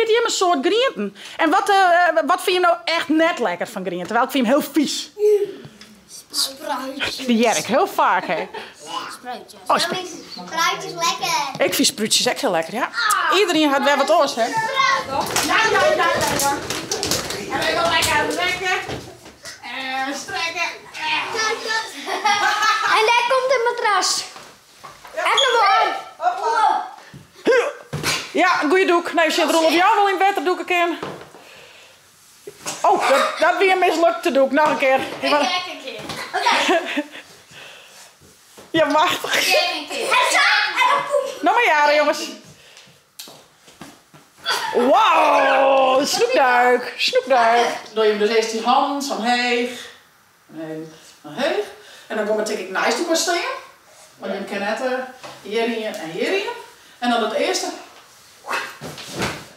ite jim in soad grienten? En wat, eh, wat fine jim no echt net lekker fan griente? Welk fine jim hiel fys? Spruitjes. Dy hear ik hiel faak, hè. Spruitjes. Oh, Spruitjes lekker. Ik fyn sprútsjes ek hiel lekker, ja. Iederien hat wer wat oars, hè. Ja, ja, ja, ja, ja. En even lekker rekken. En strekken. En dêr komt de matras. Ek noch wol oan. Hoppa. Ja, in goede dûk. No, sjoch Roelof Jan wol yn it wetter dûke kin. Oh, dat, dat wie in mislukte dûk. Noch in kear. Ik ek in kear. Ja, machtich. Ik ek in kear. En zo, en dan poep. No mar jare, jonges. Wow, snoekduik, snoekduik. Doe je dus earst dy hannen sa omheech, omheech, omheech. En dan kom ik tink ik neist elkoar stean. Want je kinne net hjiryn en hjiryn. En dan it earste.